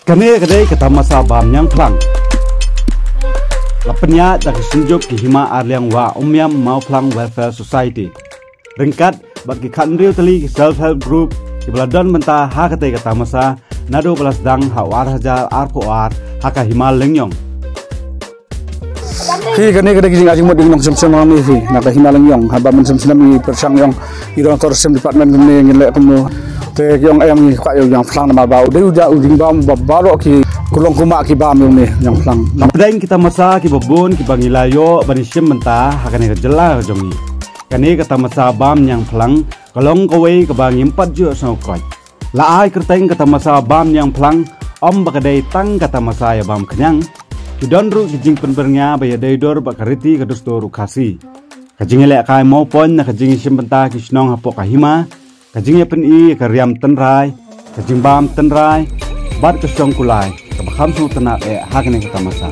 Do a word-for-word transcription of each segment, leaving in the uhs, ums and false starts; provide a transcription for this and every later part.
Kane ka dei ka tamasa bam ñiang phlang. La pynïaid da ka synjuk ki Hima Arliang Wah Umïam Mawphlang Welfare Society ryngkat bad ki khathynriew tylli ki self help group kiba la don bynta ha katei ka tamasa naduh ba la sdang ha u ar hajar arphew ar ha ka Hima Lyngiong. Hi, kane ka dei ka jingïaid jingmut jong ngi nongshong shnong ngi hi na ka Hima Lyngiong, haba mynshem snem ngi pyrshang ïong i don tourism department kumne ngin leh kumno. Te ki ong em ngi kwah ïa u ñiang phlang namar ba u dei u ja u jingbam ba baroh ki kulong kumah ki bam ïa une ñiang phlang. Hapdeng ki tamasa kiba bun kiba ngi la ïoh ban ïashim bynta ha kane ka jylla ka jong ngi, kane ka tamasa bam ñiang phlang ka long kawei kaba ngim pat ju sngewkoit. La ai kyrteng ka tamasa bam ñiang phlang ym ba ka dei tang ka tamasa ïa bam khñiang. Ki don ruh ki jingpynbyrngia ba ïadei dur bad ka riti ka dustur u Khasi. Ka jingïalehkai mawpon na ka jingïashim bynta ki shnong hapoh ka hima, ka jingïapyni ïa ka riam tynrai, ka jingbam tynrai bad ka shong kulai kaba kham sngewtynnat eh ha kane ka tamasa.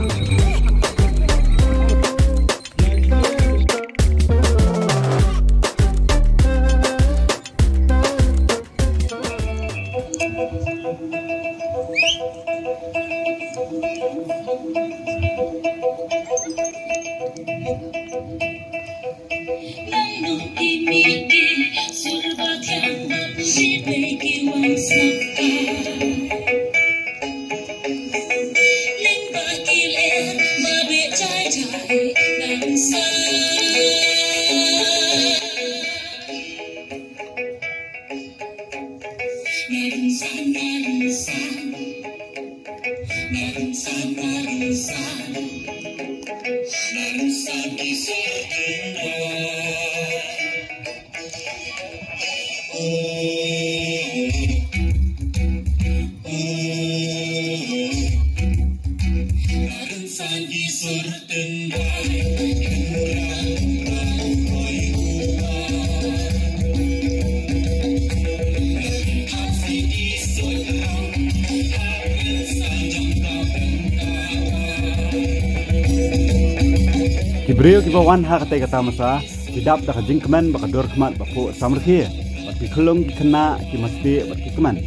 Ki briew kiba wan ha katei ka tamasa ki dap da ka jingkmen ba ka dur khmat ba phuh samrkhie bad ki khyllung ki khynnah ki masteh bad ki kmen.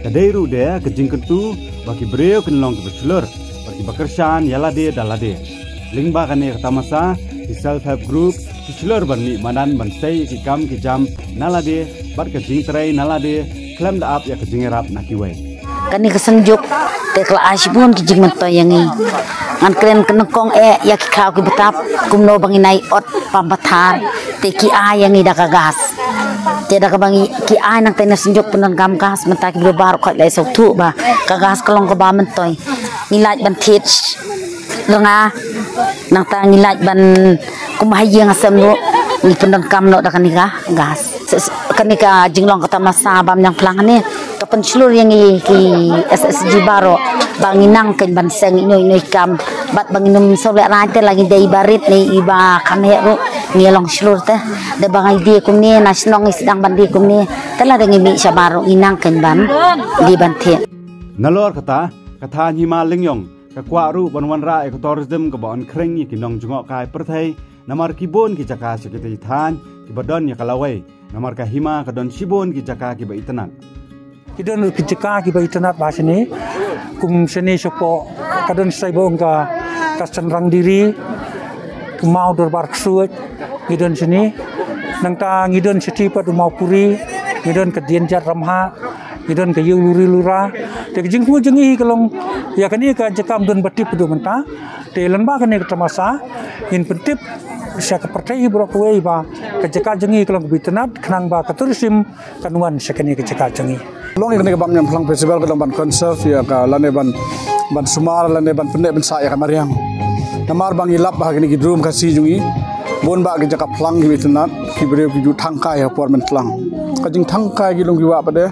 Ka dei ruh de ka jingkyntu ba ki briew kin long kiba shlur bad kiba kyrshan ïa lade da lade. Lyngba kane ka tamasa ki self help group ki shlur ban mih madan ban sei ïa ki kam ki jam na lade bad ka jingtrei na lade khlem da ap ïa ka jingïarap na kiwei. Kane ka seng juk te ka la ai shibun ki jingmyntoi ïa ngi. Ngan kren ka nyngkong eh ïa ki khlaw ki btap kumno ba ngin ai ot pam pathar te ki ai ïa ngi da ka gas. Te da kaba ngi ki ai nangta na seng juk pyndonkam gas mynta ki briew baroh khoit la sngewthuh ba ka gas ka long kaba myntoi. Ngi lait ban thied rnga nangta ngi lait ban kum ha ïing ha sem ruh ngi pyndonkam noh da kane ka gas. Kane ka jinglong ka tamasa bam ñiang phlang ne ka pynshlur ïa ngi ki S H G baroh ba ngi nang kein ban seng ino ino i kam bad ba ngin ym sngewlehrain te la ngi dei barit ne iba kham heh ruh ngi long shlur te. Da ba ngi die kumne na shnong ngi sdang ban die kumne te lada ngi mih shabar ruh ngi nang kein ban die ban thied. Nalor kata ka thaiñ Hima Lyngiong ka kwah ruh ban wanrah ïa ka tourism kaba yn khring ïa ki nongjngohkai pyrthei namar ki bun ki jaka sha kitei ki thaiñ kiba don ïa ka lawei namar ka hima ka don shibun ki jaka kiba itynnat. Ki don ki jaka kiba itynnat ba shane kum shane shapoh ka don shai ba ong ka ka Sanrang Diri, ka Maw Dorbar Ksuid, ngi don shane. Nangta ngi don shati pat u Mawpuri, ngi don ka Dienjat Ramha, ngi don ka Ïew Luri Lura. Te ka jingthmu jong ngi ka long ïa kane ka jaka ym don ba tip haduh mynta. Te lem bad kane ka tamasa ngin pyntip sha ka pyrthei baroh kawei ba ka jaka jong ngi ka long kaba itynnat khnang ba ka tourism kan wan sha kane ka jaka jong ngi. Long ïa kane ka Bam Ñiang Phlang Festival ka long ban conserve ïa ka lane ban ban sumar lane ban pynneh pynsah ïa ka mariang. Namar ba ngi lap ba ha kine ki drum Khasi jong ngi bun bah ki jaka phlang kiba itynnat ki briew ki ju thangkai ha por mynta lang. Ka jingthangkai ki lum ki wah pat de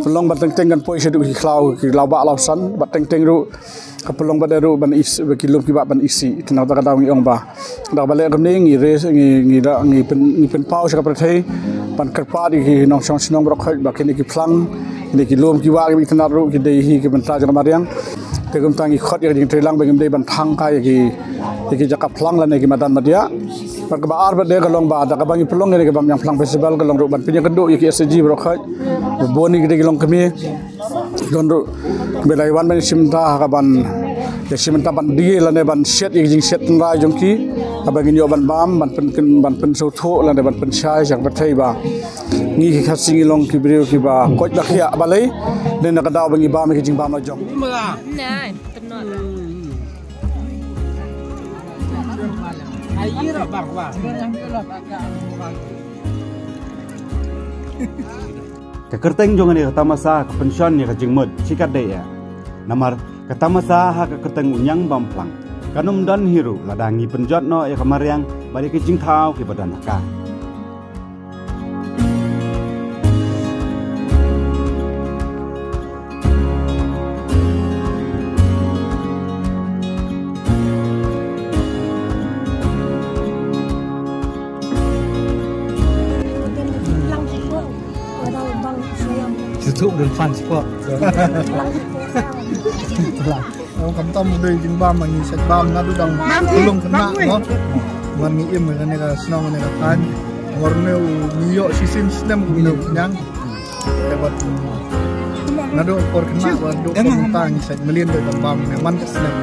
pynlong ban teng teng kan poi shaduh ki khlaw ki law bah law san bad teng teng ruh ka pynlong bad ruh ban is ki lum ki wah ban isih. Te nangta ka daw ngi ong ba da kaba leh kumne ngi raise ngi ngi da ngi pyn ngi pynpaw sha ka pyrthei ban kyrpad ïa ki nongshong shnong baroh khoit ba kine ki phlang kine ki lum ki wah kiba itynnat ruh ki dei hi ki bynta jong ka mariang. Te kumta ngi khot ïa ka jingtreilang ba ngim dei ban thangkai ïa ki ïa ki jaka phlang lane ki madan madiah. Bad kaba ar bad de ka long ba da kaba ngi pynlong ïa ka Bam Ñiang Phlang Festival ka long ruh ban pynïakynduh ïa ki S H G baroh khoit ba bun ïa ki dei ki longkmie. Don ruh ba la wan ban shim ta ha ka ban, ïa shim ta ban die lane ban shet ïa ka jingshet tynrai jong ki. Haba ngin ïoh ban bam, ban pyn, ban pynsngewthuh lane ban pynshai sha ka pyrthei ba ngi ki Khasi ngi long ki briew kiba koit ba khiah balei. Dei na ka daw ba ngi bam ïa ka jingbam la jong. Ka kyrteng jong kane ka tamasa ka pynshon ïa ka jingmut shikatdei eh. Namar ka tamasa ha ka kyrteng Uniang Bamphlang kan ym don hi ruh lada ngi pynjot noh ïa ka mariang bad ïa ka jingthaw kiba don ha ka. Tutup dan fan spot. Ong kam tam u dei jingbam ma ngi sait bam naduh dang kulung khynnah mo. Wan ngi im kane ka shnong kane ka thaiñ. War ne u ngi ïoh shisien snem u ne u khñiang. Te bad naduh por khynnah bad naduh por mynta ngi sait mlien dei ban bam ne man ka snem.